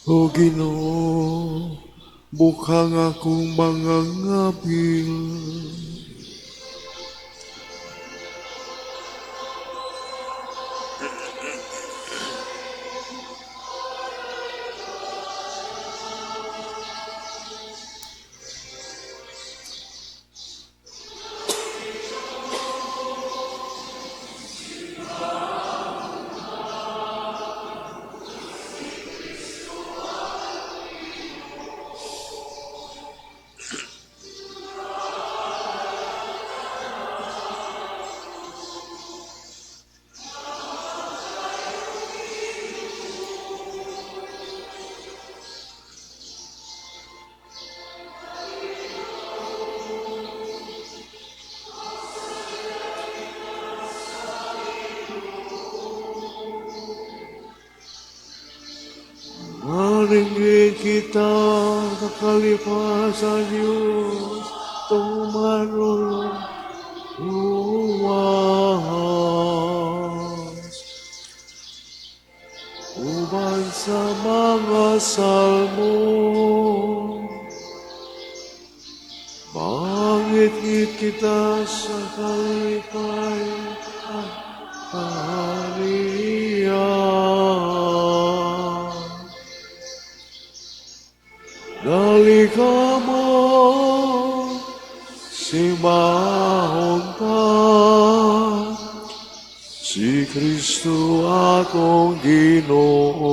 O Ginoo, bukang akong mga ngabil. Maringit kita kakalipas sa Diyos, tumarulong luwas. Uban sa mga salmo, mangit-ngit kita sa kalipay at kaharian. Dali ka mo, simbahon ta, si Kristo atong Ginoo.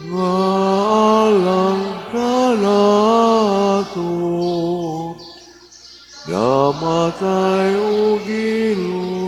Nga alang kanato, namatay o gilubong.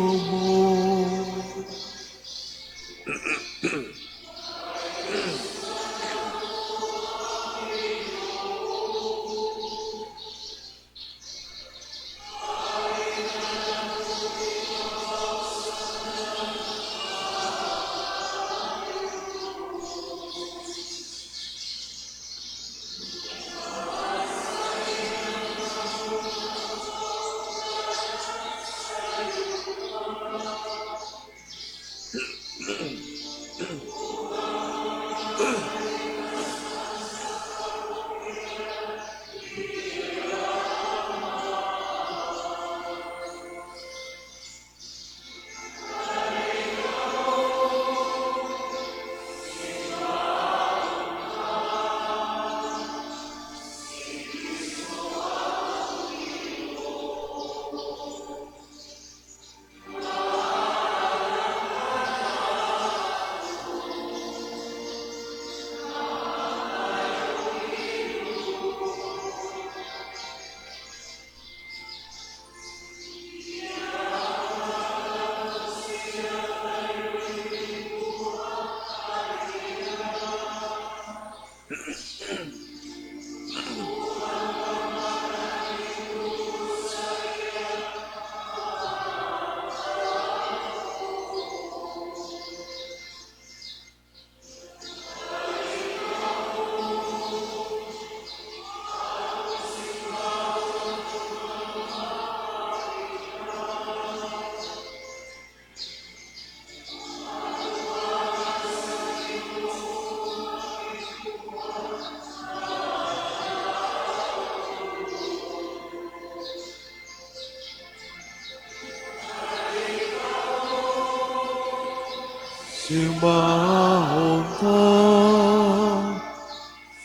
Simbahon ta,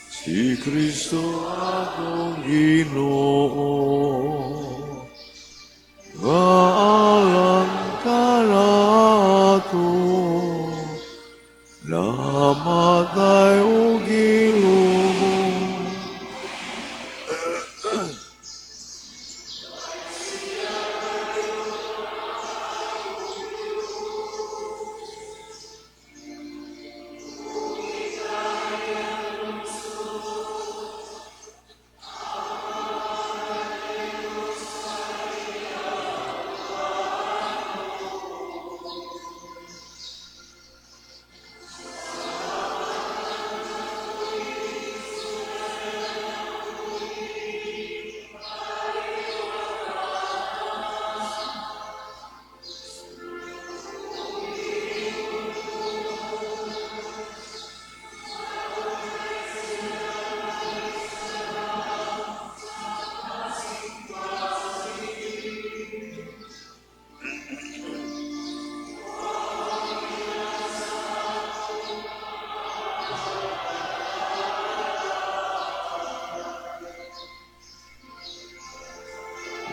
si Kristo atong Ginoo. Nga alang kanato, namatay o gilubong.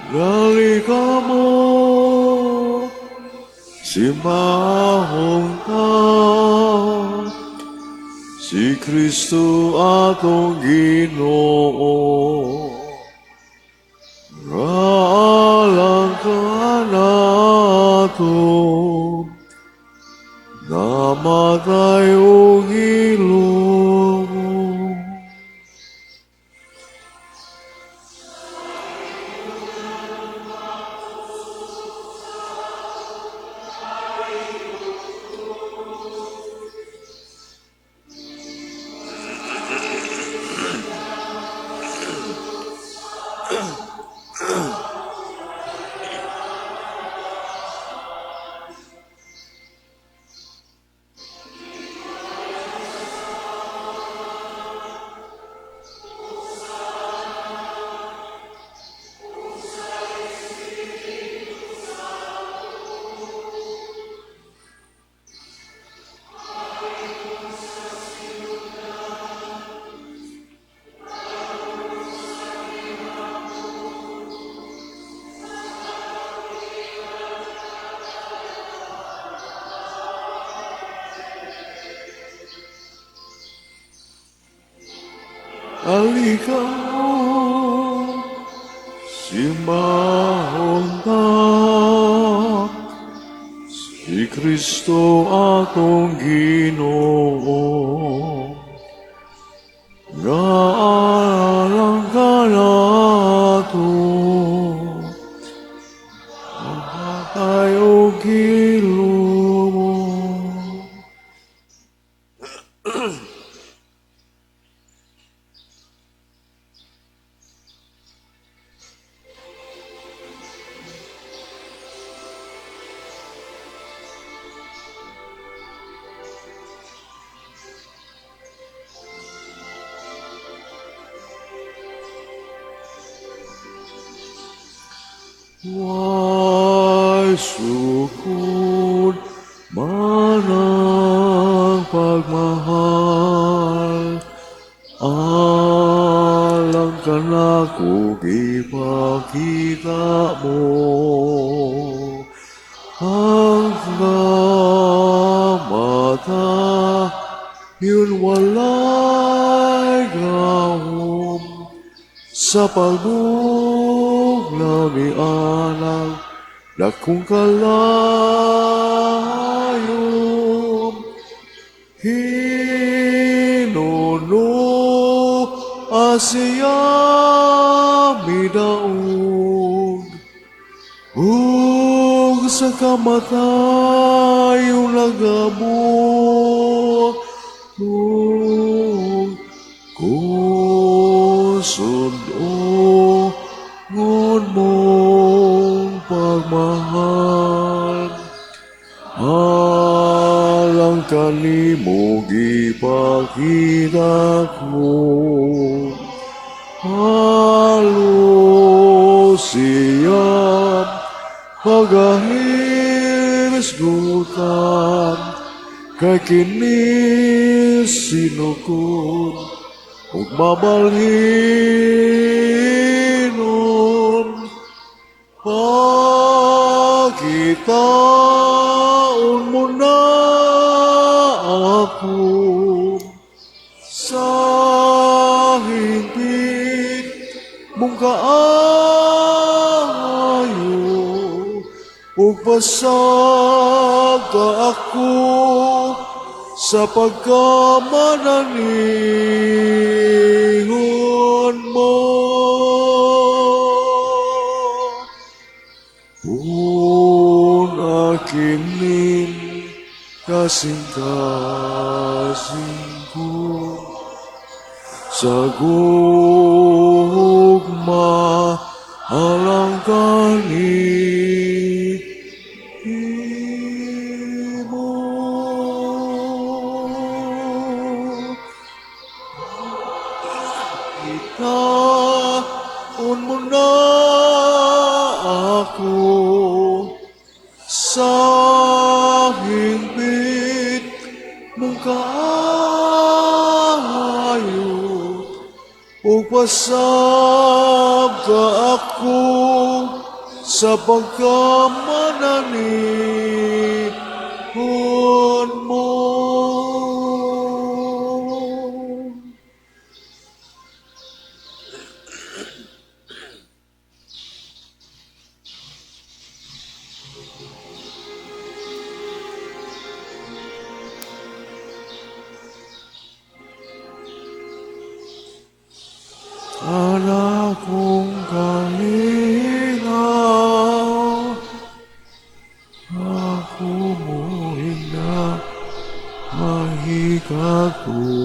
Dali kamo, simbahon ta si Kristo atong Ginoo. Alang kanato, namatay ug gilubong. Halika, simbahon ta si Kristo atong Ginoo. Nga alang kanato, namatay ug gilubong. Way sukod man ang pagmahal, alang kanako gipakita mo. Ang kamatayon walay gahom sa pagbugnaw ni anang dakong kalayo. Hinuno siya midaog ug sa kamatayon nag-abot kung sundon mong pagmahal. Alang kanimo gipakita ko. Halos siya pagahisgutan, kay kini sinukod ug mabalhinon. Pakitaon mo na ako sa hingpit mong kaayo ug pasagda ako sa pagkamananihon mo. Una kining kasing-kasing ko sa gugma alang kanimo. Itaon mo na ako sa hingpit mong kaayo ug pasagda ako. Sa pagkamananihon mo. Ang akong kalingaw, ako mohigda, mahikatulog.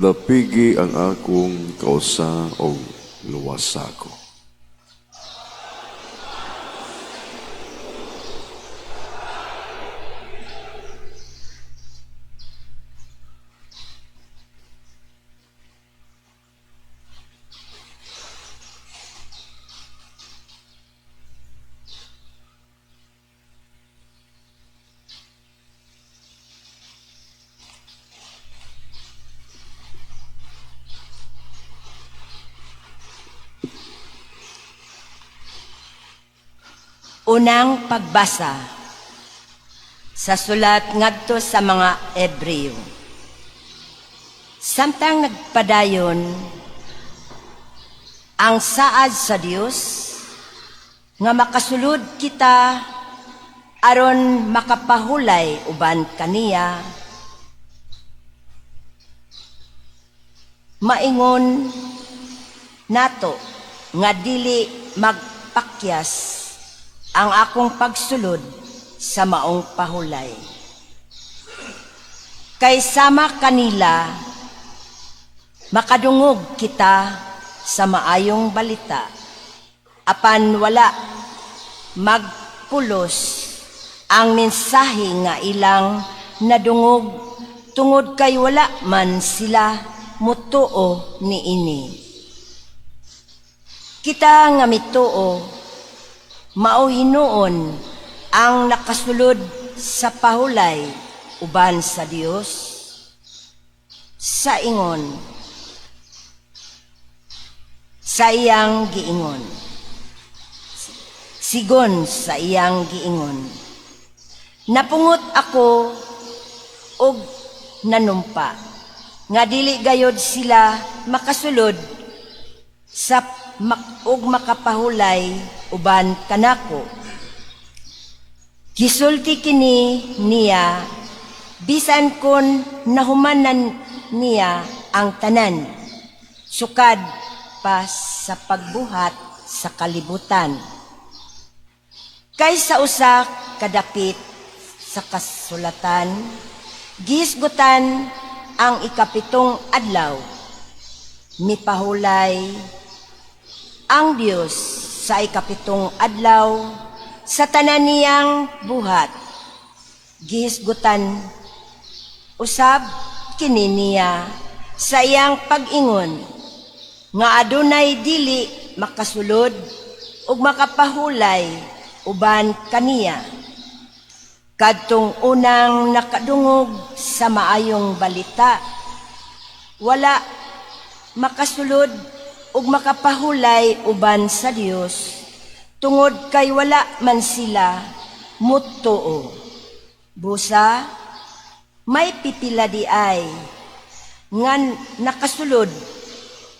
Dapigi ang akong kausa og luwasa ko. Unang pagbasa sa sulat ngadto sa mga Ebreo. Samtang nagpadayon ang saad sa Dios nga makasulod kita aron makapahulay uban kaniya, maingon nato nga dili magpakyas ang akong pagsulod sa maong pahulay. Kay sama kanila, makadungog kita sa maayong balita, apan wala magpulos ang mensahe nga ilang nadungog tungod kay wala man sila mutuo niini. Kita nga mituo, mao hinuon ang nakasulod sa pahulay uban sa Dios sa ingon sa iyang giingon. Sigon sa iyang giingon, napungot ako og nanumpa nga dili gayod sila makasulod sa og makapahulay uban kanako. Gisulti kini niya bisan kon nahumanan niya ang tanan sukad pa sa pagbuhat sa kalibutan. Kay sa usa kadapit sa kasulatan, gihisgutan ang 7 adlaw, mipahulay ang Dios sa 7 adlaw sa tanan niyang buhat. Gihisgutan usab kini niya sa iyang pag-ingon nga adunay dili makasulod ug makapahulay uban kaniya. Kadtong unang nakadungog sa maayong balita, wala makasulod ug makapahulay uban sa Dios tungod kay wala man sila mutuo. Busa may pipila di ay nga nakasulod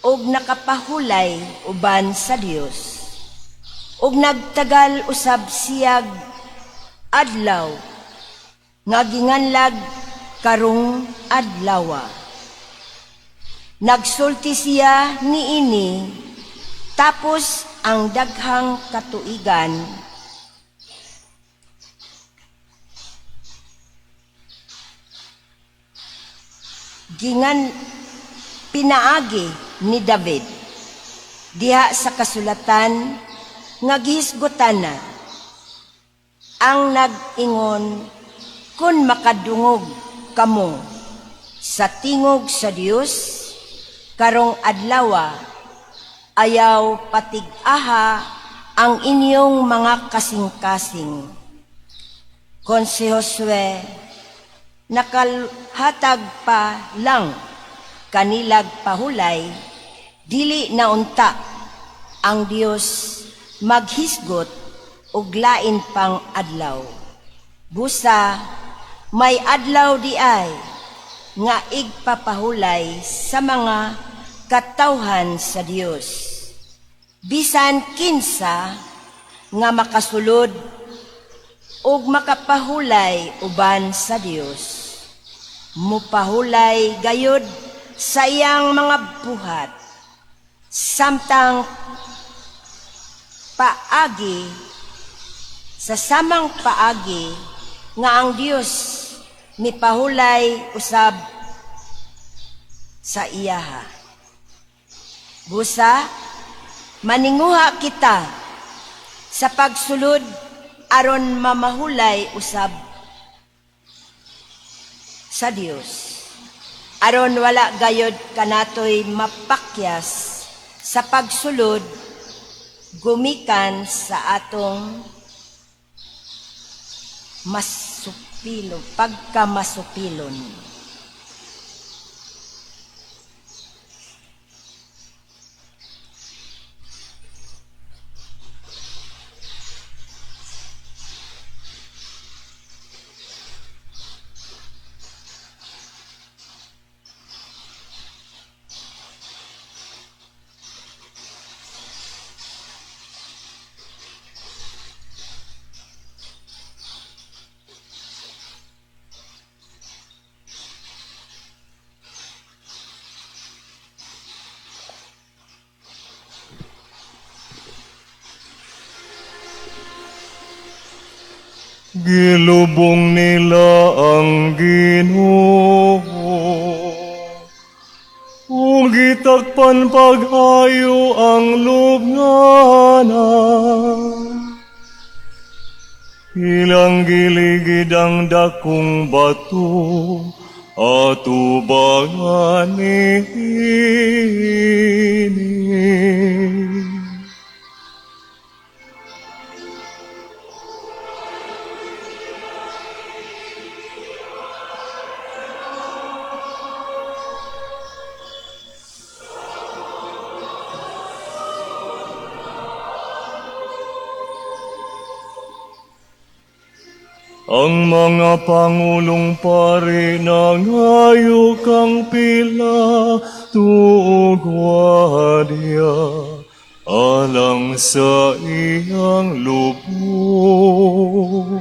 og nakapahulay uban sa Dios, ug nagtagal usab siyag adlaw nga ginganlag karong adlawa. Nagsulti siya niini tapos ang daghang katuigan gingan pinaagi ni David diha sa kasulatan nga gihisgutan na ang nag-ingon, kun makadungog kamo sa tingog sa Dios karong adlawa, ayaw patig-aha ang inyong mga kasing-kasing. Kon si Josue nakalhatag pa lang kanilag pahulay, dili na unta ang Dios maghisgot og lain pang adlaw. Busa may adlaw di ay nga igpapahulay sa mga katawhan sa Dios. Bisan kinsa nga makasulod ug makapahulay uban sa Dios, mupahulay gayod sa iyang mga buhat, samtang paagi sa samang paagi nga ang Dios mipahulay usab sa iyaha. Busa, maninguha kita sa pagsulod aron mamahulay usab sa Dios. Aron wala gayod kanatoy mapakyas sa pagsulod gumikan sa atong masupilo, pagkamasupilon. Gilubong nila ang Ginoo ug gitakpan pag-ayo ang lubnganan. Ilang giligid ang dakong bato, atubangan niini. Ang mga pangulong pari nangayo kang Pilato og gwardiya alang sa iyang lubong.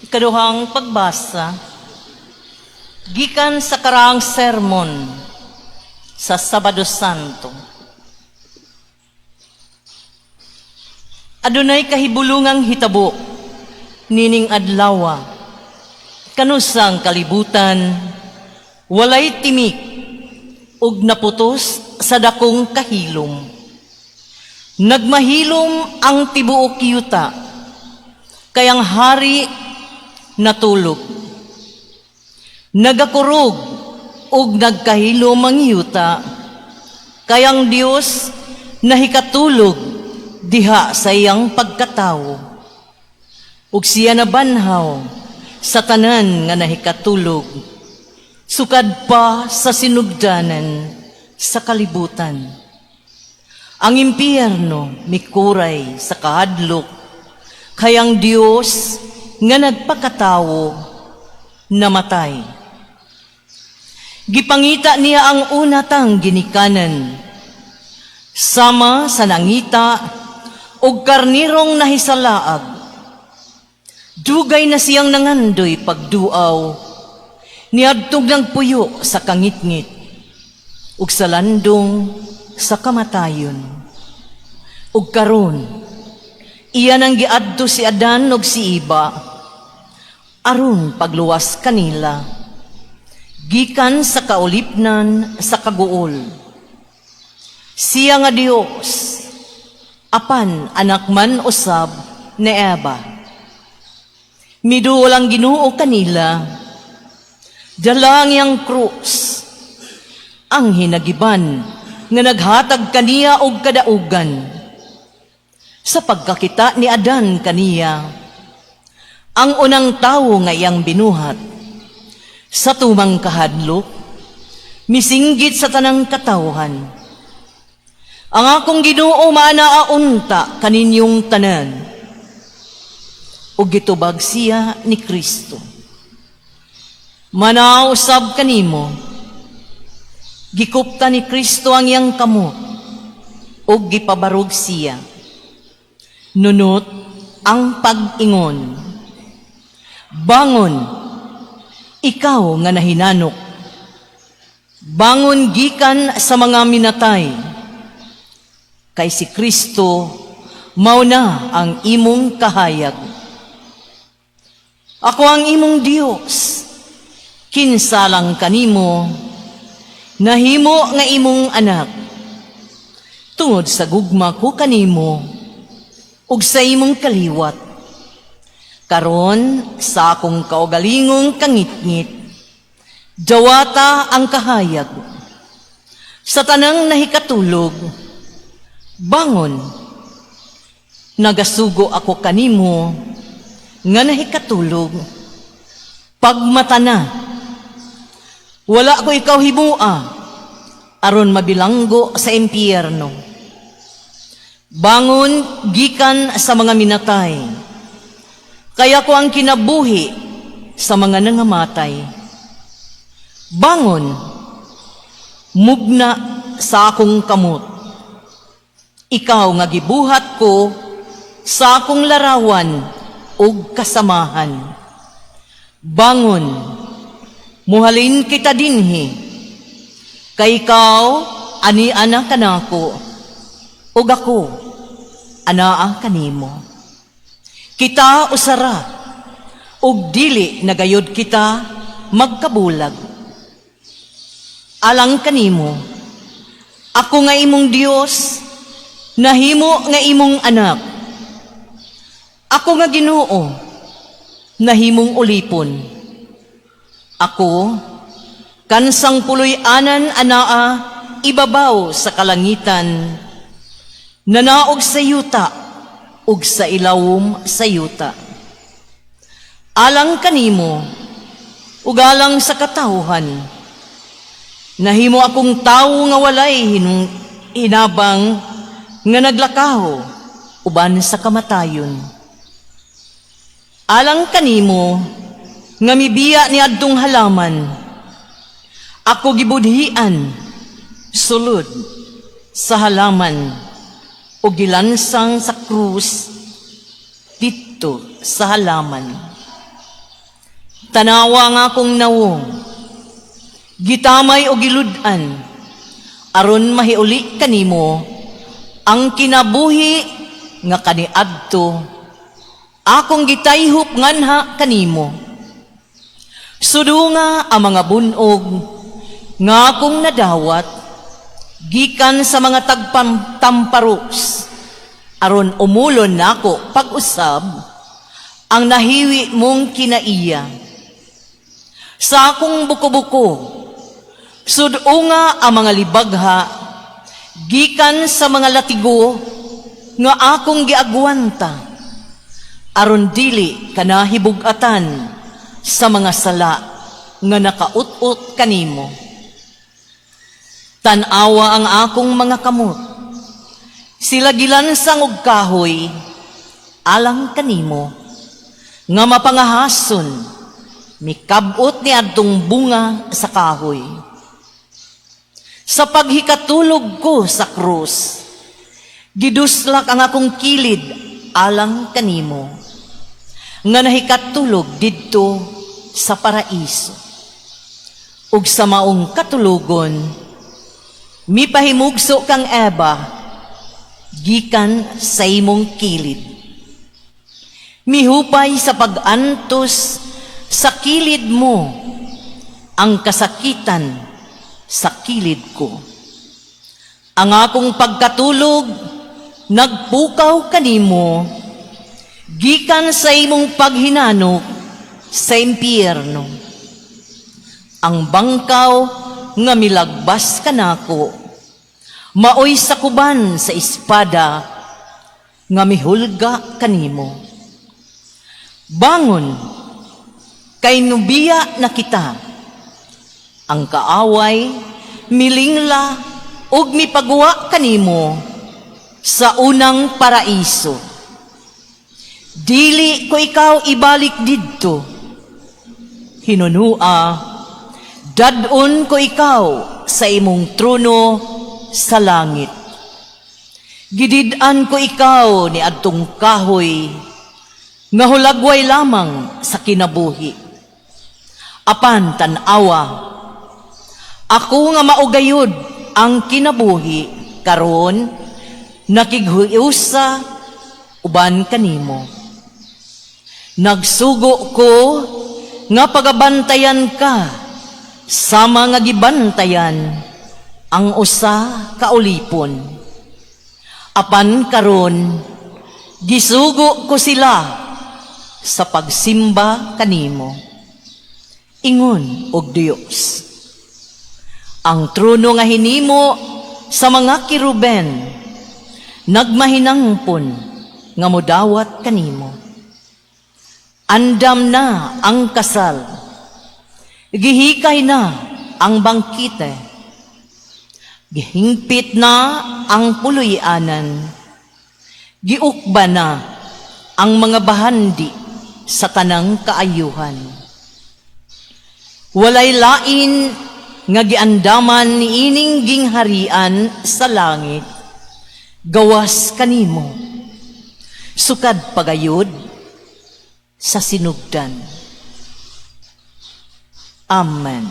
Ikaduhang pagbasa gikan sa karaang sermon sa Sabado Santo. Adunay kahibulungang hitabo nining adlawa, kanusang kalibutan walay timik ug naputos sa dakong kahilom. Nagmahilom ang tibuok yuta, kayang hari natulog. Nagakurog ug nagkahilom ang yuta, kayang Dios nahikatulog diha sa iyang pagkatawo. Ug siya nabanhaw sa tanan nga nahikatulog, sukad pa sa sinugdanan sa kalibutan. Ang impyerno mikuray sa kahadlok, kayang Dios nga nagpakatawo namatay. Gipangita niya ang unatang ginikanan, sama sa nangita og karnirong nahisalaag. Dugay na siyang nangandoy pagduaw, niadtong nagpuyo sa kangitngit ug sa landong sa kamatayon. Ug karon, iya nang giadto si Adan ug si Iba aron pagluwas kanila gikan sa kaulipnan sa kaguol. Siya nga Dios, apan anak man usab ni Eva. Miduol ang Ginoo kanila, dala ang iyang krus, ang hinagiban nga naghatag kaniya og kadaugan. Sa pagkakita ni Adan kaniya, Ang unang tawo nga iyang binuhat, sa tumang kahadlok, misinggit sa tanang katawhan. Ang akong Ginoo maanaa unta kaninyong tanan. Ug gitubag siya ni Kristo. Manaa usab kanimo. Gikupta ni Kristo ang iyang kamot ug gipabarog siya. Nunot ang pag-ingon. Bangon, ikaw nga nahinanok. Bangon gikan sa mga minatay. Kay si Kristo mao na ang imong kahayag. Ako ang imong Dios. Kinsa lang kanimo nahimo nga imong anak. Tungod sa gugma ko kanimo ug sa imong kaliwat. Karon sa akong kaugalingong kangitngit, dawata ang kahayag. Sa tanang nahikatulog, bangon. Nagasugo ako kanimo nga nahikatulog. Pagmata na, wala ko ikaw himua aron mabilanggo sa impyerno. Bangon gikan sa mga minatay. Kay ako ang kinabuhi sa mga nangamatay. Bangon, mugna sa akong kamot. Ikaw nga gibuhat ko sa akong larawan ug kasamahan. Bangon, muhalin kita dinhi. Kay ikaw ani ana kanako ug ako anaa kanimo. Kita usara ug dili na gayod kita magkabulag. Alang kanimo, ako nga imong Dios, nahimo nga imong anak. Ako nga Ginoo, nahimong ulipon. Ako, kansang puloy-anan anaa ibabaw sa kalangitan, nanaog sa yuta ug sa ilawom sa yuta. Alang kanimo, ug alang sa katawhan, nahimo akong tawo nga walay hinabang nga naglakaw uban sa kamatayon. Alang kanimo nga mibiya ni adtong halaman, ako gibudhian sulod sa halaman o gilansang sa krus didto sa halaman. Tanawa nga akong nawong, gitamay o gilud-an, aron mahiuli kanimo ang kinabuhi nga kaniadto akong gitayhop nganha kanimo. Sudunga ang mga bunog nga akong nadawat gikan sa mga tagpam tamparos aron umulon nako pag-usab ang nahiwi mong kinaiya. Sa akong buko-buko, sudunga ang mga libagha gikan sa mga latigo nga akong giagwanta aron dili ka nahibug-atan sa mga sala nga nakaut-ot kanimo. Tan-awa ang akong mga kamot. Sila gilansang og kahoy alang kanimo nga mapangahason mikab-ot ni adtong bunga sa kahoy. Sa paghikatulog ko sa krus, giduslak ang akong kilid alang kanimo nga nahikatulog didto sa paraiso. Ug sa maong katulogon, mipahimugso kang Eva gikan sa imong kilid. Mihupay sa pag-antos sa kilid mo ang kasakitan sa kilid ko. Ang akong pagkatulog nagpukaw kanimo gikan sa imong paghinanok sa impyerno. Ang bangkaw nga milagbas kanako maoy sakuban sa espada nga mihulga kanimo. Bangon, kay nubiya na kita. Ang kaaway, milingla, ug mipaguwa kanimo sa unang paraiso. Dili ko ikaw ibalik didto. Hinunua, dad-on ko ikaw sa imong trono sa langit. Gidid-an ko ikaw ni adtong kahoy nga hulagway lamang sa kinabuhi. Apan tan-awa, ako nga maugayod ang kinabuhi karon nakighiusa uban kanimo. Nagsugo ko nga pagabantayan ka sama nga gibantayan ang usa ka ulipon. Apan karon gisugo ko sila sa pagsimba kanimo. Ingon og Dios. Ang trono nga hinimo sa mga kiruben nagmahinangpon nga modawat kanimo. Andam na ang kasal, gihikay na ang bangkite, gihingpit na ang puloy-anan, giukba na ang mga bahandi sa tanang kaayuhan. Walay lain nga giandaman niining gingharian sa langit, gawas kanimo, sukad pagayod sa sinugdan. Amen.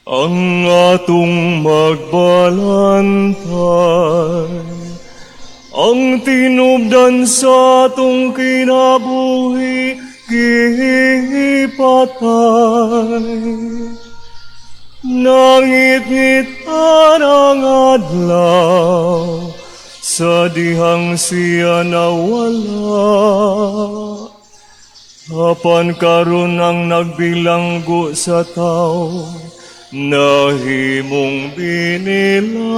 Ang atong magbalantay, ang tinubdan sa atong kinabuhi, gipatay. Nangitngitan ang adlaw, sa dihang siya nawala. Apan karon ang nagbilanggo sa tao, nahimong binilanggo.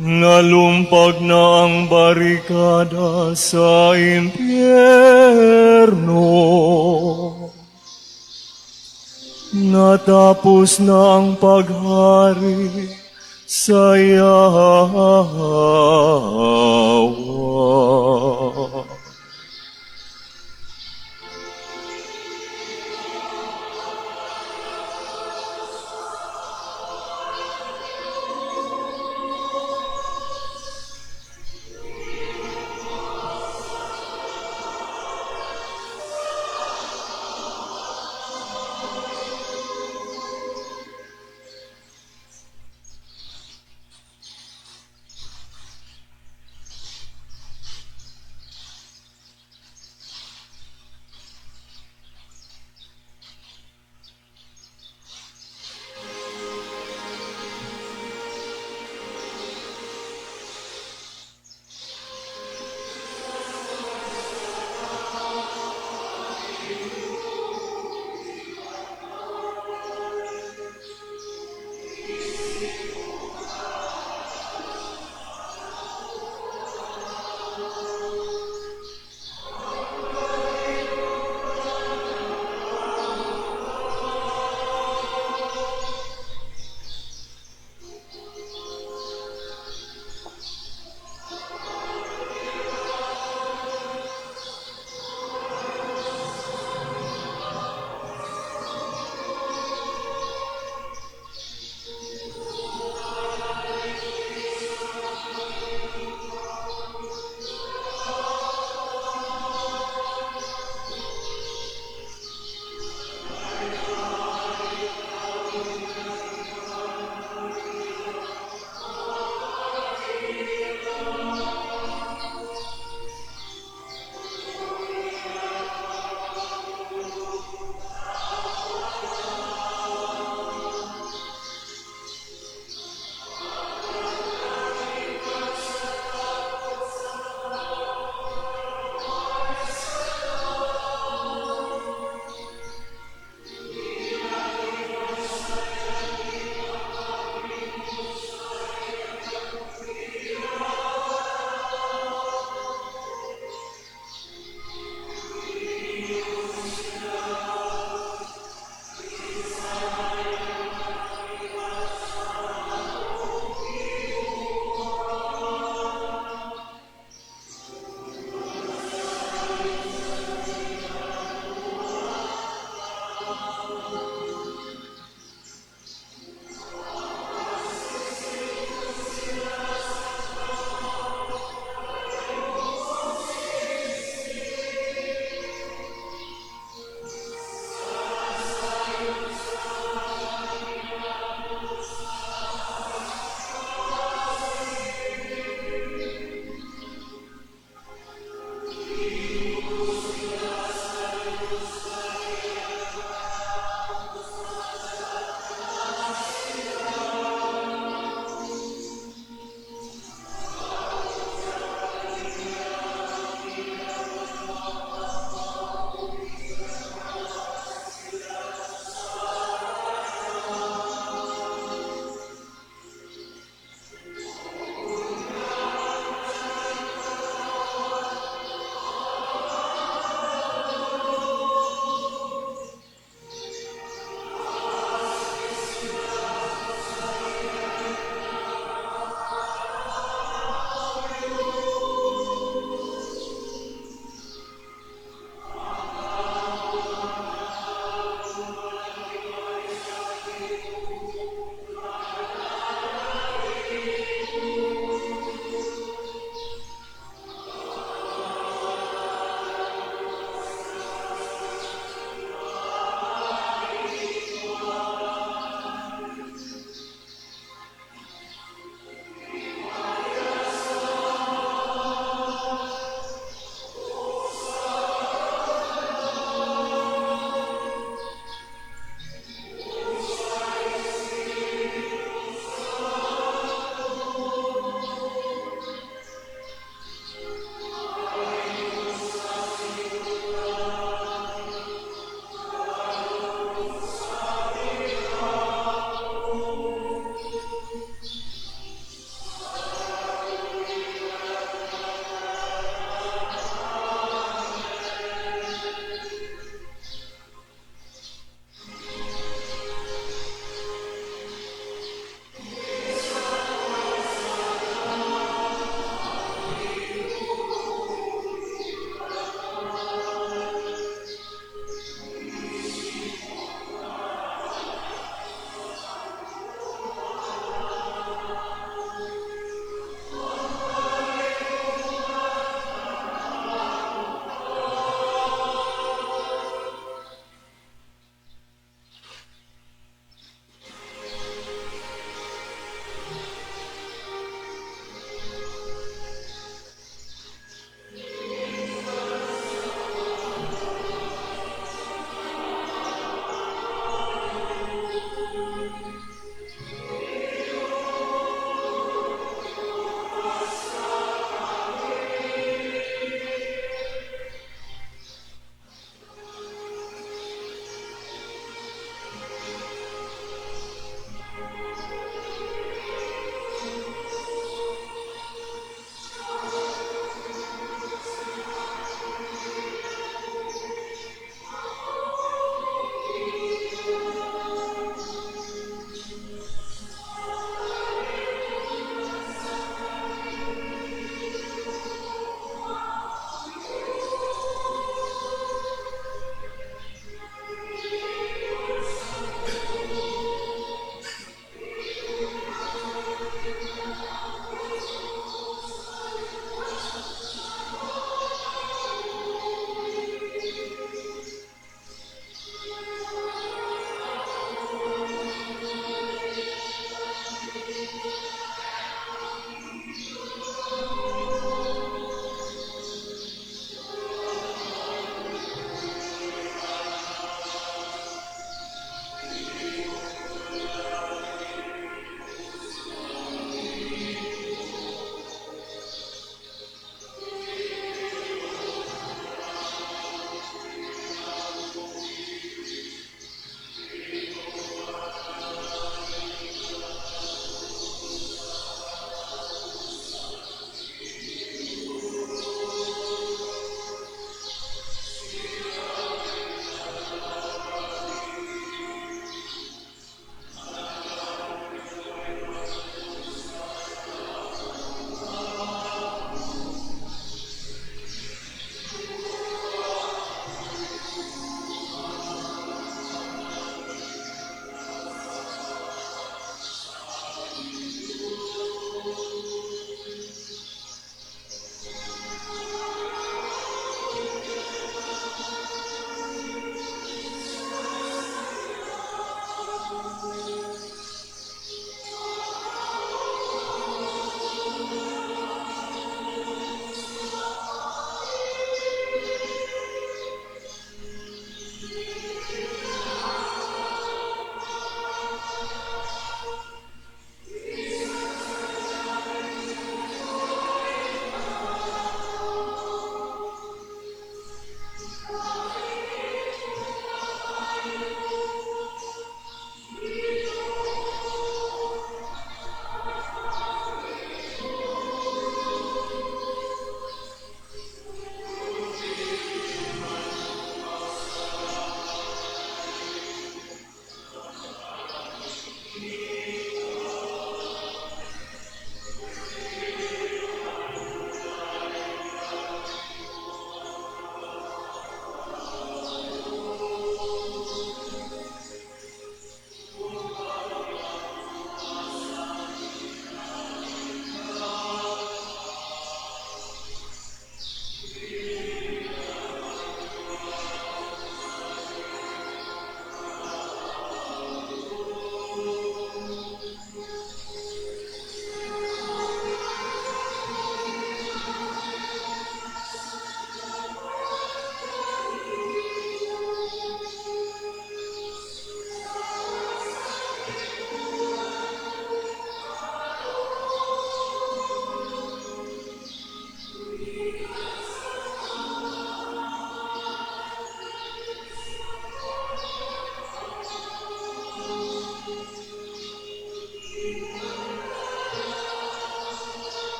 Nalumpag na ang barikada sa impyerno. Natapos na ang paghari sa yawa.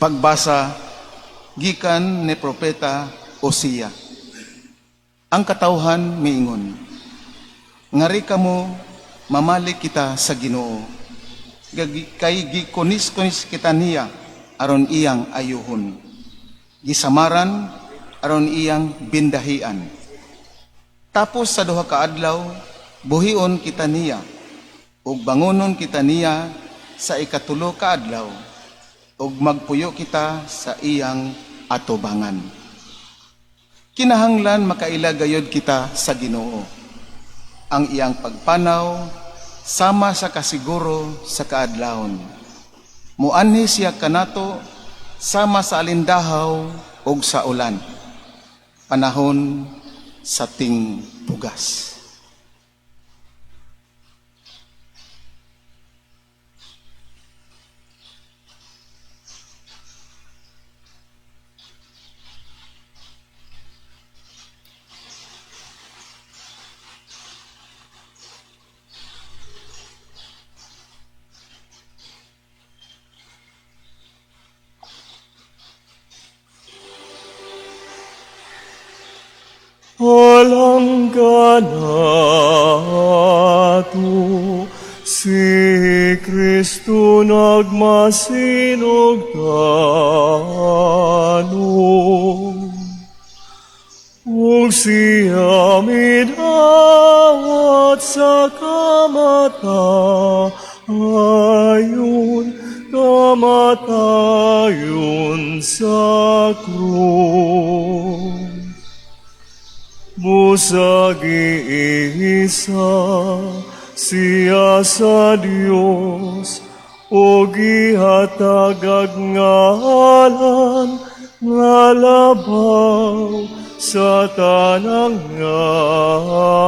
Pagbasa gikan ni Propeta Osea. Ang katawhan miingon, "Ngari kamo, mamalik kita sa Ginoo. Kay gikunis-kunis kita niya aron iyang ayuhon. Gisamaran aron iyang bindahian. Tapos sa 2 ka adlaw, buhion kita niya, ug bangonon kita niya sa 3 ka adlaw, ug magpuyo kita sa iyang atubangan." Kinahanglan makaila gayod kita sa Ginoo. Ang iyang pagpanaw sama sa kasiguro sa kaadlawon. Muanhi siya kanato sama sa alindahaw ug sa ulan. Panahon sa tingpugas. Alang kanato si Kristo nagmasinugtanon, ug siya midawat sa kamatayon, kamatayon sa krus. Busag isa siya sa Dios, o gihatagag ngalan nga labaw sa tanang ngalan.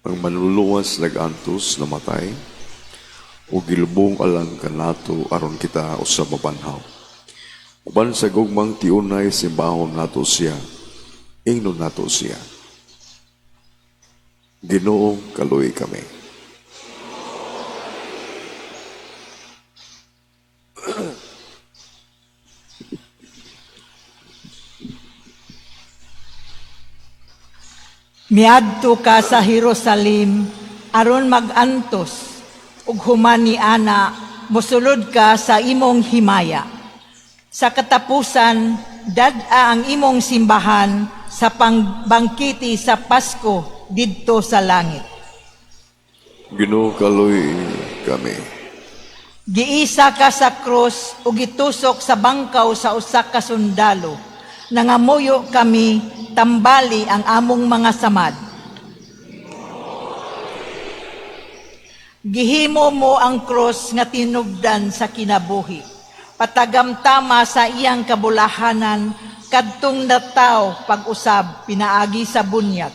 Ang manluluwas nag-antos, namatay, o gilubong alang kanato aron kita usab mabanhaw. Uban sa gugmang tiunay simbahon nato siya, ingnon nato siya. Ginoo, kaluoy kami. Miadto ka sa Jerusalem aron mag-antos ug human ni ana mosulod ka sa imong himaya. Sa katapusan, dad-a ang imong simbahan sa pangbangkiti sa Pasko didto sa langit. Ginoo, kaluoy kami. Giisa ka sa krus ug gitusok sa bangkaw sa usa ka sundalo. Nangamuyo kami, tambali ang among mga samad. Gihimo mo ang krus nga tinubdan sa kinabuhi. Patagamtama sa iyang kabulahanan, kadtong nataw pag-usab pinaagi sa bunyag.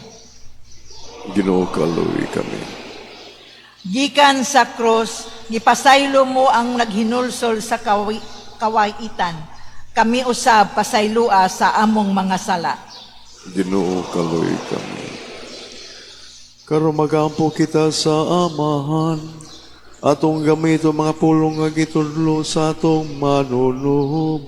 Ginoo, kaluoy kami. Gikan sa krus, gipasaylo mo ang naghinulsol sa kawaitan. Kami usab pasayloa sa among mga sala. Ginoo, kaluoy kami. Karon magampo kita sa Amahan, atong gamito mga pulong nga gitudlo sa atong manunubos.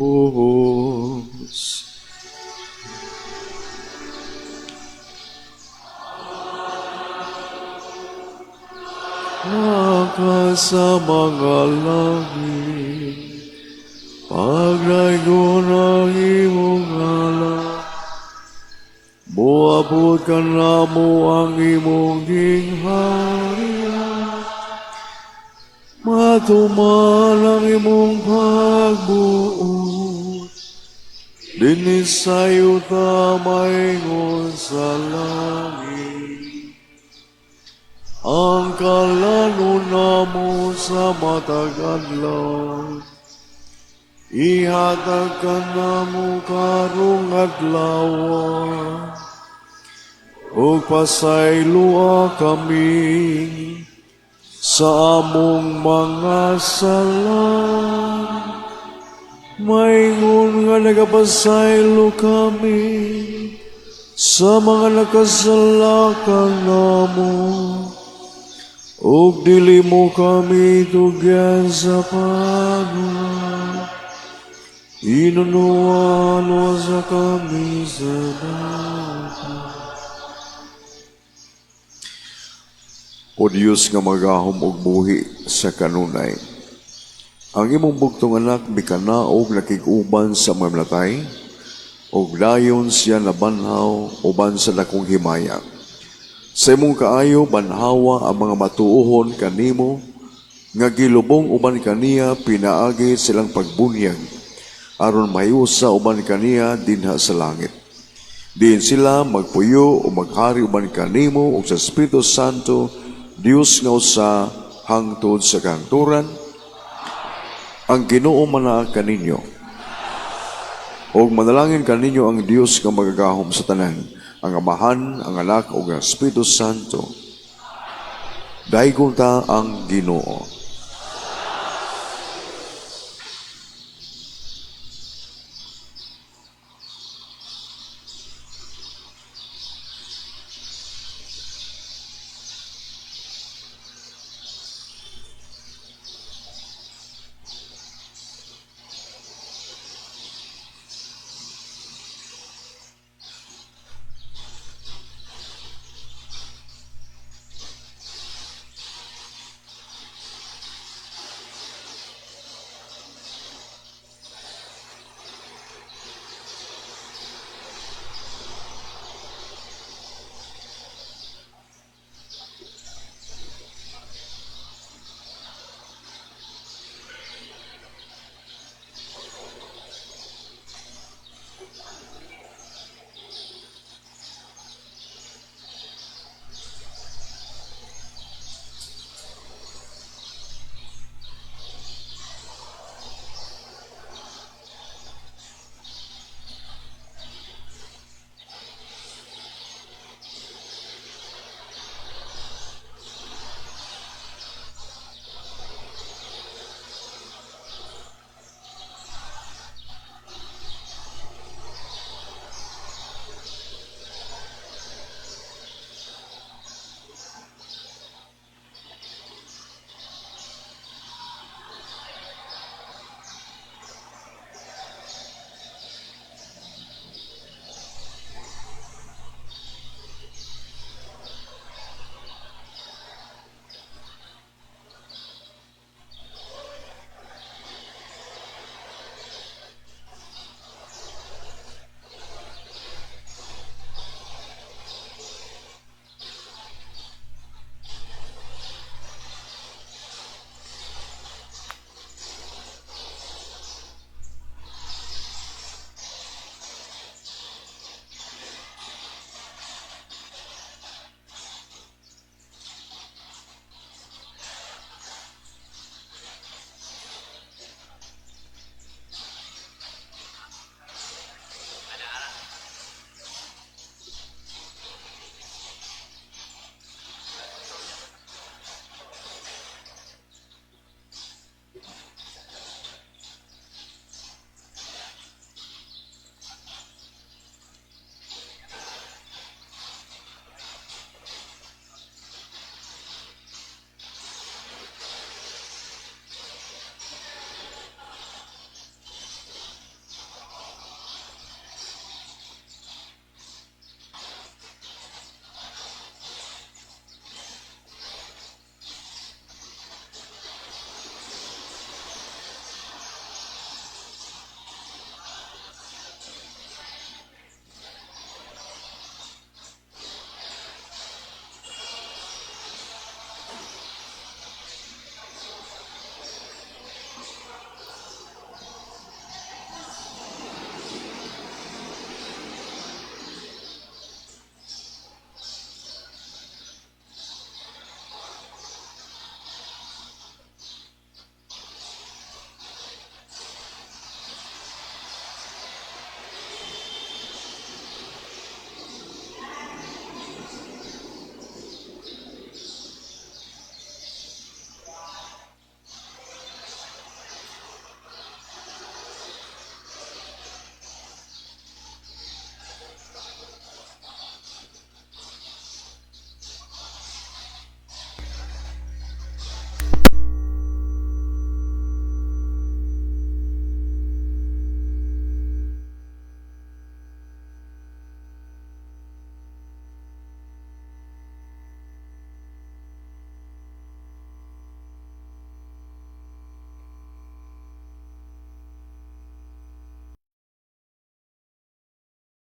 Naka sa mga langit, paglaygon ang imong ngalan, buabot Moabot kanamo ang imong gingharian. Matuman ang imong pagbuot dinhi sa yuta maingon sa langit. Ang kalanon namo sa matag adlaw, ihatag kanamo karong adlaw, ug pasayloa kami sa among mga sala, maingon nga nagapasaylo kami sa mga nakasala kanamo, ug dili mo kami tugyan sa paghulat. Hinunoa luwasa kami sa daotan. O Diyos nga magahom og buhi sa kanunay, ang imong bugtong Anak mikanaog nakig-uban sa mga namatay, ug dayon siya nabanhaw uban sa dakong himaya. Sa imong kaayo, banhawa ang mga matuohon kanimo nga gilubong uban kaniya pinaagi sa ilang pagbunyag, aron mahiusa uban kaniya dinha sa langit. Diin sila magpuyo o maghari uban kanimo ug sa Espiritu Santo, Dios nga usa hangtod sa kahangturan. Ang Ginoo manaa kaninyo. Og manalangin kaninyo ang Dios nga magagahom sa tanan, ang Amahan, ang Anak ug ang Espiritu Santo. Daygon ta ang Ginoo.